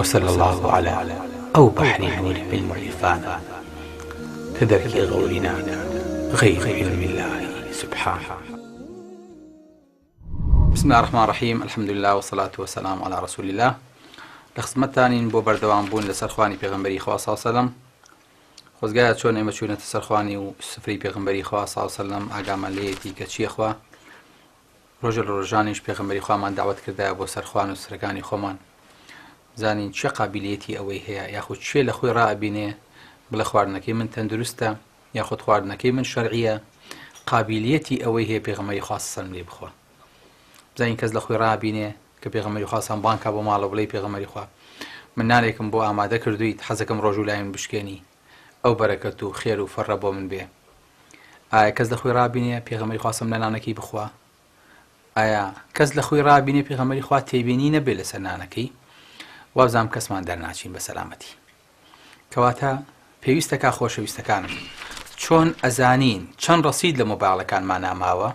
وصلی اللە علی ئەو بەحری نوری علم و عیرفانە کە دەرکی غەوری ناکات غەیری علم اللە سبحانە. بسم اللە الرحمن الرحیم الحمد للە والصلاة والسلام علی رسول اللە لە خزمەتتانین بۆ بەردەوام بوون لەسەر خوانی پێغەمبەری خوا صلی سەلەم خۆزگایە چۆن ئێمە چوونەتە سەرخوانی و سفرەی پێغەمبەری خوا صلی سەلەم ئاگامان لێیەتی کە چییە خوا ڕۆژێ لە ڕۆژانیش پێغەمبەری خوامان داوەت کردایە بۆ سەرخوان و سرەکانی خۆمان زانین چێ قابلیەتی ئەوەی هەیە یاخود چێ لە خۆی ڕائبینێ بڵێ خواردنەکەی من تەندروستە یاخود خواردنەکەی من شەرعیە قابلیەتی ئەوەی هەیە پێغەمبەری خوا سەلم لێ بخوا بزانین کەس لە خۆی ڕابینێ کە پێغەمبەری خوا سەلم بانکا بۆ ماڵە بڵێ پێغەمبەری خوا من نانێکم بۆ ئامادە کردوویت حەزەکەم ڕۆژ و لایم بشکێنی ئەو بەرەکەت و خێر و فەڕە بۆ من بێ ئایا کەس لە خۆی ڕابینێ پێغەمبەری خوا سەلم لە نانەکەی بخوا؟ ئایا کەس لە خۆی ڕابینێ پێغەمبەری خوا تێبینی نەبێ لەسەر نانەکەی؟ وابزانم کەسمان دەرناچین بە سەلامەتی. کەواتە پێویستەکا خۆشەویستەکانم چۆن ئەزانین چەند ڕەسید لە مۆبایڵەکانمانا ماوە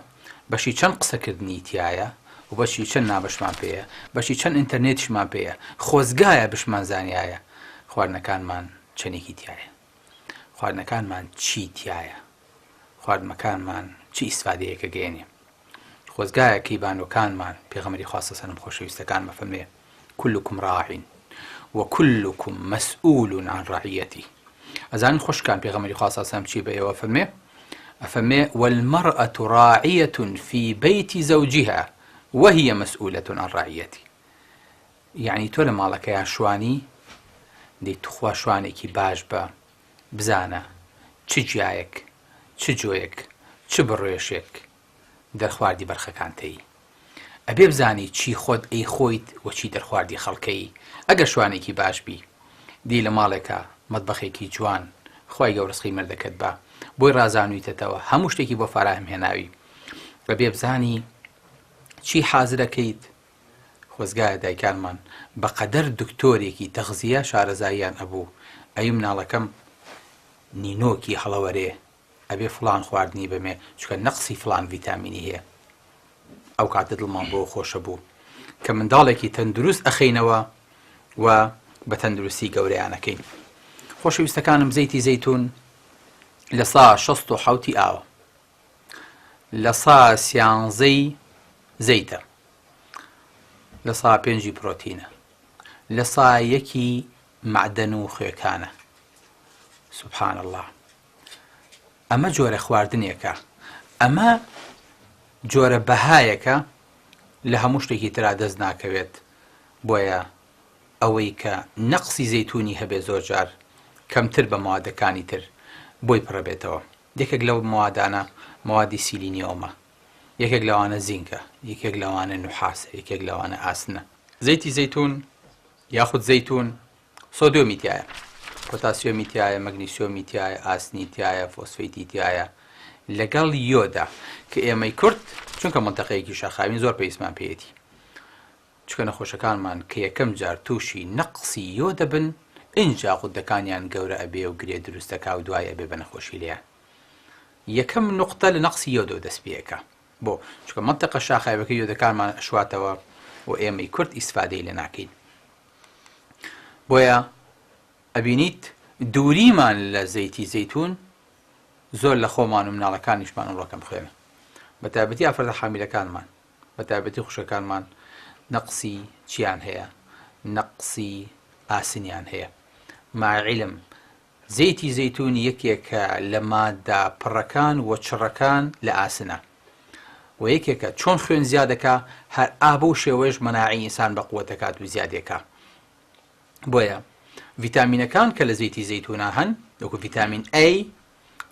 بەشی چەند قسەکردنی تایە و بەشی چەند نامەشمان پێیە بەشی چەند ئینتەرنێتیشمان پێیە خۆزگایە بشمان زانیایە خواردنەکانمان چەندێکی تایە خواردنەکانمان چی تیایە خواردمەکانمان چ ئیسفادەیەک ئەگەیەنێ خۆزگایە کەیبانوەکانمان پێغەمبەری خوا صلی سەلەم خۆشەویستەکان مەفەرمێ کلکم راع و کلکم مسئول عن رعیته ئەزانن خوشکان پێغەمبەری خوا صلی سەلەم چی بە ئێوە فەرمێ ئەفەرمێ والمرأة راعية في بيت زوجها وهي مسئولة عن رعيته یەعنی تۆ لە ماڵەکەیا شوانی دەی توخوا شوانێکی باش بە بزانە چ گیایەک چ جۆیەک چ بڕوێشێک دەرخواردی بەرخەکانتەی ئەبێ بزانی چی خۆت ئەیخۆیت و چی دەرخواردی خەڵکەی ئەگەر شوانێکی باش بی دی لە ماڵێکا مەتبەخێکی جوان خوای گەورە ڕزقی مێردەکەت با بۆی ڕازانویتەتەوە هەموو شتێکی بۆ فەراهەم هێناوی ئەبێ بزانی چی حازرەکەیت خۆزگایە دایکانمان بەقەدەر دکتۆرێکی تەغزیە شارەزاییان ئەبوو ئەی مناڵەکەم نینۆکی هەڵەوەرێ ئەبێ فڵان خواردنی بەمێ چونکە نەقسی فڵان ڤیتامینی هەیە ئەو کاتە دڵمان بۆ خۆشە بوو کە منداڵێکی تەندروست ئەخەینەوە و بە تەندروستی گەورەیانەکەین خۆشەویستەکانم زەیتی زەیتون لە سا 67 ئاوە لە سا سیانزەی زەیتە لە سا پێنجی پرۆتینە لە سا یەکی مەعدەن و خوێکانە سبحان اللە ئەمە جۆرە خواردنێکە ئەمە جۆرە بەهایەکە لە هەموو شتێکی ترا دەست ناکەوێت بۆیە ئەوەی کە نەقسی زەیتونی هەبێ زۆرجار کەمتر بە مەوادەکانی تر بۆی پڕەبێتەوە یەکێک لەو مەوادانە مەوادی سیلینیۆمە یەکێک لەوانە زینکە، یەکێک لەوانە نوحاسە، یەکێک لەوانە ئاسنە. زەیتی زەیتون یاخود زەیتون سۆدیۆمی تیایە، پۆتاسیۆمی تیایە، مەگنیسیۆمی تیایە، ئاسنی تیایە، فۆسفەیتی تیایە لەگەڵ یۆدا کە ئێمەی کورد چونکە مەنتەقەیەکی شاخاوین زۆر پێویستمان پێیەتی. چونکە نەخۆشەکانمان کە یەکەم جار تووشی نەقسی یۆد دەبن ئینجا غوددەکانیان گەورە ئەبێ و گرێ دروست دەکا و دوای ئەبێ بە نەخۆشی لێیان. یەکەم نوقتە لە نەقسی یۆدەوە دەست پێ ئەکا بۆ؟ چونکە مەنتەقە شاخاویەکە یۆدەکانمان ئەشواتەوە و ئێمەی کورد ئیسفادەی لێ ناکەین بۆیە ئەبینیت دووریمان لە زەیتی زەیتون زۆر لە خۆمان و مناڵەکانیشمان ئەمڕۆ کەم خوێنە بە تایبەتی ئافرەتە حامیلەکانمان بە تایبەتی خوشکەکانمان نەقسی چیان هەیە نەقسی ئاسنیان هەیە مع علم زەیتی زەیتون یەکێکە لە مادە پڕەکان و چڕەکان لە ئاسنە و یەکێکە چۆن خوێن زیاد دەکا هەر ئا بەو شێوەیەش مەناعەی ئینسان بە قوەت دەکات و زیادێکا بۆیە ڤیتامینەکان کە لە زەیتی زەیتونا هەن وەکو ڤیتامین A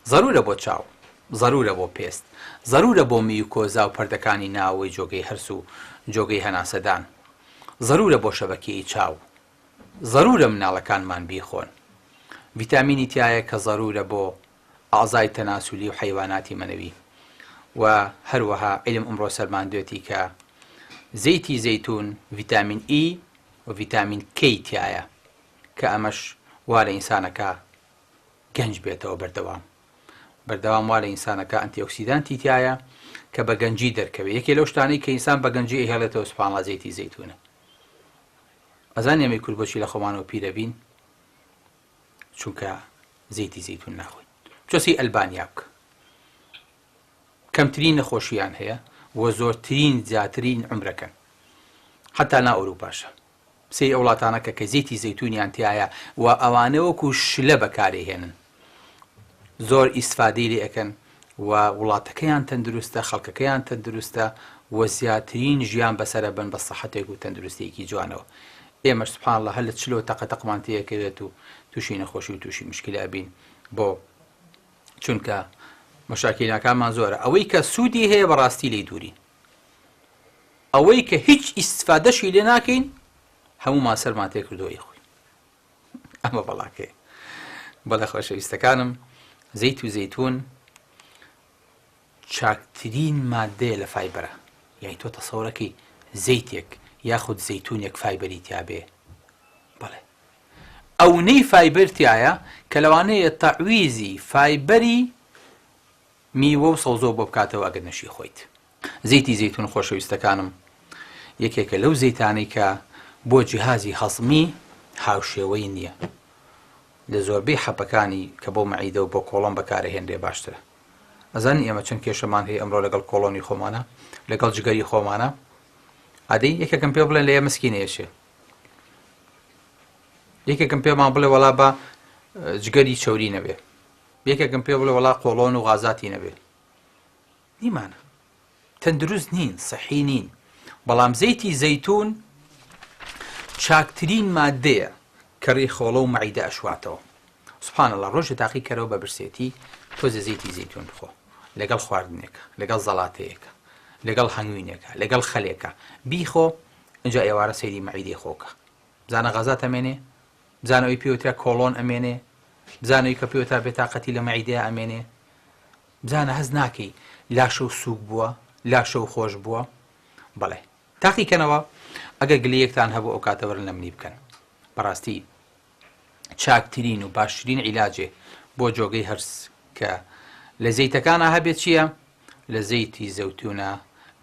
زەرورە بۆ چاو زەرورە بۆ پێست زەرورە بۆ میوکۆزا و پەردەکانی ناوەوەی جۆگەی هەرس و جۆگەی هەناسەدان زەرورە بۆ شەبەکیی چاو زەرورە مناڵەکانمان بیخۆن ڤیتامینی تیایە کە زەرورە بۆ ئەعزای تەناسولی و حەیواناتی مەنەوی و هەروەها عیلم ئمڕۆ سەلماندوێتی کە زەیتی زەیتون ڤیتامین ئی و ڤیتامین کەی تیایە کە ئەمەش وا لە ئینسانەکە گەنج بێتەوە بەردەوام بەردەوام وا لە ئینسانەکە ئەنتی ئۆکسیدانتی تیایە کە بە گەنجی دەرکەوێت یەکێ لەو شتانەی کە ئینسان بە گەنجی ئەیهێڵێتەوە سبحان الله زەیتی زەیتونە. ئەزانی ئێمەی کورد بۆچی لە خۆمانەوە پیرەبین؟ چونکە زەیتی زەیتون ناخۆین. بچۆ سەی ئەلبانیا بکە. کەمترین نەخۆشییان هەیە و زۆرترین زیاترین عومرەکەن. حەتا نا ئەوروپاشە. سەیری ئەو وڵاتانە کە کە زەیتی زەیتونیان تیایە و ئەوانە وەکو شلە بەکارێهێنن. زۆر ئیسفادەی لێ ئەکەن و وڵاتەکەیان تەندروستە خەڵکەکەیان تەندروستە و زیاترین ژیان بەسەر ئەبەن بە سەحەتێک و تەندروستیەکی جوانەوە ئێمەش سبحان اللە هەر لە چلەوە تەقە تەقمان تێکەوێت و تووشی نەخۆشی و تووشی مشکلە ئەبین بۆ چونکە مەشاکیلەکانمان زۆرە ئەوەی کە سوودی هەیە بەڕاستی لێی دوورین ئەوەی کە هیچ ئیسفادەشی لێ ناکەین هەموومان سەرمان تێکردەوە خۆی ئەمە بەڵاکەیە بەڵێ خۆشەویستەکانم زەیت و زەیتون چاکترین مادەیە لە فایبەرە یعنی تۆ تەسەورەکەی زەیتێک یاخود زەیتونێک فایبەری تیابێ بەڵێ ئەونەی فایبەر تایە کە لەوانەیە تەعویزی فایبەری میوە و سەوزۆ بۆ بکاتەوە ئەگەر نەشی خۆیت. زەیتی زەیتون خۆشەویستەکانم یەکێکە لەو زەیتانەی کە بۆ جیهازی هەزمی هاوشێوەی نییە لە زۆربەی حەپەکانی کە بۆ مەعیدە و بۆ کۆڵۆن بەکارەهێنرێ باشترە ئەزانی ئێمە چەند کێشەمان هەیە ئەمڕۆ لەگەڵ کۆڵۆنی خۆمانە لەگەڵ جگەری خۆمانە ئەدەی یەکێکم پێ بڵێن لە ئێمە سکینەیەشێ یەکێکم پێمان بڵێ وەڵا بە جگەری چەوری نەبێ یەکێکم پێ بڵێ وەڵا قۆڵۆن و غازاتی نەبێ نیمانە تەندروست نین سەحی نین بەڵام زەیتی زەیتون چاکترین مادەیە کە ڕیخۆڵە و مەعیدە ئەشواتەوە سبحان الله ڕۆژێ تاقی کەرەوە بە برسێتی تۆزێ زەیتی زەیتون بخۆ لەگەڵ خواردنێکە لەگەڵ زەڵاتەیەکە لەگەڵ هەنگوینێکە لەگەڵ خەلێکە بیخۆ اینجا ئێوارە سەیری مەعیدەی خۆکە بزانە غازات ئەمێنێ بزانە ئەوی پێوترا کۆڵۆن ئەمێنێ بزانە ئەوی کە پێوترا بێتاقەتی لە مەعیدەیە ئەمێنێ بزانە هەست ناکەی لاشەو سوک بووە لاشەو خۆش بووە بەڵێ تاقی کەنەوە ئەگەر گلەیەکتان هەبوو ئەو کاتە وەرن لە منی بکەن بەڕاستی چاکترین و باشترین عیلاجێ بۆ جۆگەی هەرس کە لە زەیتەکانە هەبێت چییە لە زەیتی زەوتونە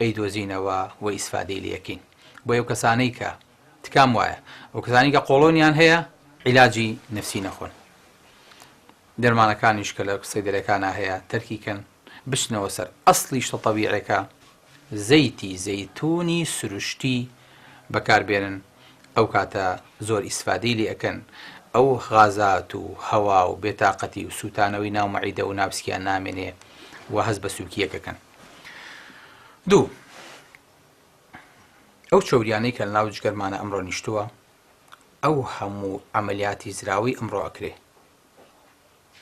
ئەیدۆزینەوە و ئیسفادەی لەکەین بۆ ئەو کەسانەی کە تکام وایە ئەو کەسانی کە قۆڵۆنیان هەیە عیلاجی نفسی نەخۆن دەرمانەکانیش کە لە سەیدەلەکانا هەیە تەرکی کەن بچنەوە سەر ئەسڵی شتە تەبیعێکە زەیتی زەیتونی سروشتی بەکار بێنن ئەو کاتە زۆر ئیسفادەی لێ ئەکەن ئەو غازات و هەوا و بێتاقەتی و سوتانەوەی ناو مەعیدە و ناوسکیان نامێنێ و هەست بە سوکیەک ئەکەن دوو ئەو چەوریانەی کە لەناو جگەرمانە ئەمڕۆ نیشتووە ئەو هەموو عەمەلیاتی زراوەی ئەمڕۆ ئەکرێ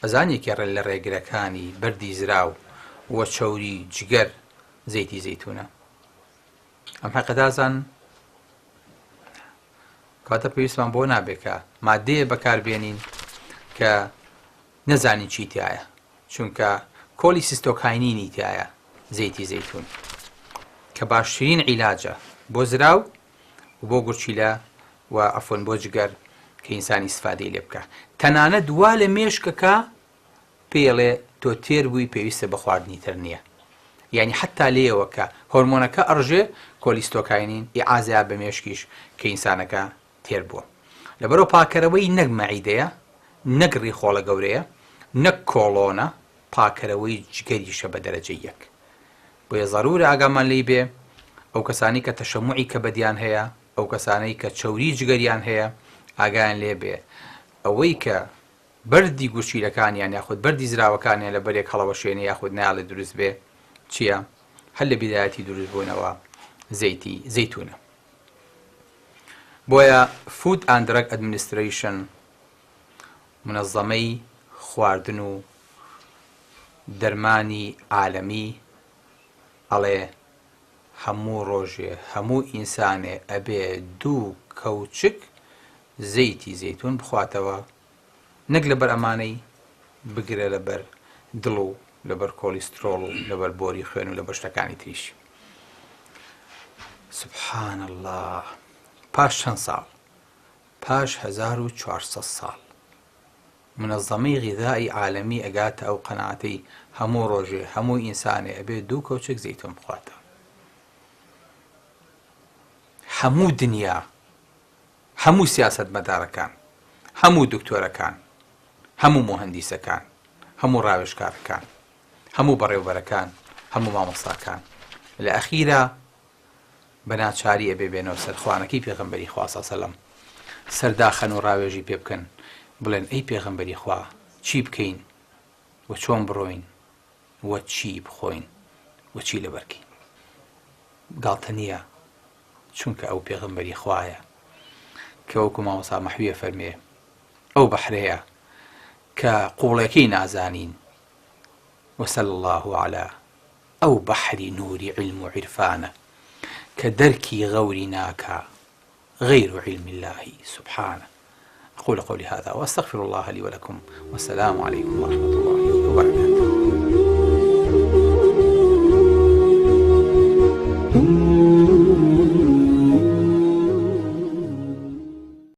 ئەزانی یەکێ لە ڕێگرەکانی بەردی زراو و چەوری جگەر زەیتی زەیتونە ئەم حەقیقەتە ئەزانن کەواتە پێویستمان بۆ نابێ کە مادەیە بەکاربێنین کە نەزانین چی تایە چونکە کۆلی سیستۆکاینینی تایە زەیتی زەیتون کە باشترین عیلاجە بۆ زراو و بۆ گورچیلە و عەفوەن بۆ جگەر کە ئینسان ئیسفادەی لێ بکا تەنانەت وا لە مێشکەکە پێڵێ تۆ تێر بووی پێویستە بە خواردنی تر نییە یعنی حتا لێیەوە کە هۆرمۆنەکە ئەڕژێ کۆلیستۆکاینین ئیعازیا بە مێشکیش کە ئینسانەکە تێر بووە لەبەرەوە پاکەرەوەی نەک مەعیدەیە نەک ڕیخۆڵە گەورەیە نەک کۆڵۆنە پاکەرەوەی جگەریشە بە دەرەجەی یەک بۆیە زەرورە ئاگامان لێی بێ ئەو کەسانەی کە تەشەموعی کەبەدیان هەیە ئەو کەسانەی کە چەوری جگەریان هەیە ئاگایان لێ بێ ئەوەی کە بەردی گورچیلەکانیان یاخود بەردی زراوەکانیان لە بەرێک هەڵەوەشێنێ یاخود نایەڵێ دروست بێ چییە هەر لە بیدایەتی دروست بوونەوە زەیتی زەیتونە بۆیە فود ئاند درەگ ئەدمنسترەیشن منەزەمەی خواردن و دەرمانی عالەمی ئەڵێ هەموو ڕۆژێ هەموو ئینسانێ ئەبێ دوو کەوچک زەیتی زەیتون بخواتەوە نەک لەبەر ئەمانەی بگرە لەبەر دڵ و لەبەر کۆلیسترۆڵ و لەبەر بۆری خوێن و لەبەر شتەکانی تریش سبحان اللە پاش چەند ساڵ پاش 1400 ساڵ منەزەمەی غیزائی عالەمی ئەگاتە ئەو قەناعەتەی هەموو ڕۆژێ هەموو ئینسانێ ئەبێ دوو کەوچک زەیتون بخواتەوە. هەموو دنیا. هەموو سیاسەتمەدارەکان، هەموو دکتۆرەکان، هەموو موهەندیسەکان، هەموو ڕاوێژکارەکان، هەموو بەڕێوبەرەکان، هەموو مامۆستاکان لە ئەخیرا بە ناچاری ئەبێ بێنەوە سەر خوانەکەی پێغەمبەری خوا صلی سەلەم سەر داخەن و ڕاوێژی پێ بکەن بڵێن ئەی پێغەمبەری خوا چی بکەین و چۆن بڕۆین و چی بخۆین و چی لەبەرکەین گاڵتە نییە چونکە ئەو پێغەمبەری خوایە کە وەکو مامۆستا مەحویە فەرمێ ئەو بەحرەیە کە قوڵێکەی نازانین وصلی اللە علی ئەو بەحری نوری عیلم و عیرفانە کە دەرکی غەوری ناکا غیر علم اللە سبحانە اقول قولي هذا واستغفر الله لي ولكم والسلام عليكم ورحمة الله وبركاته.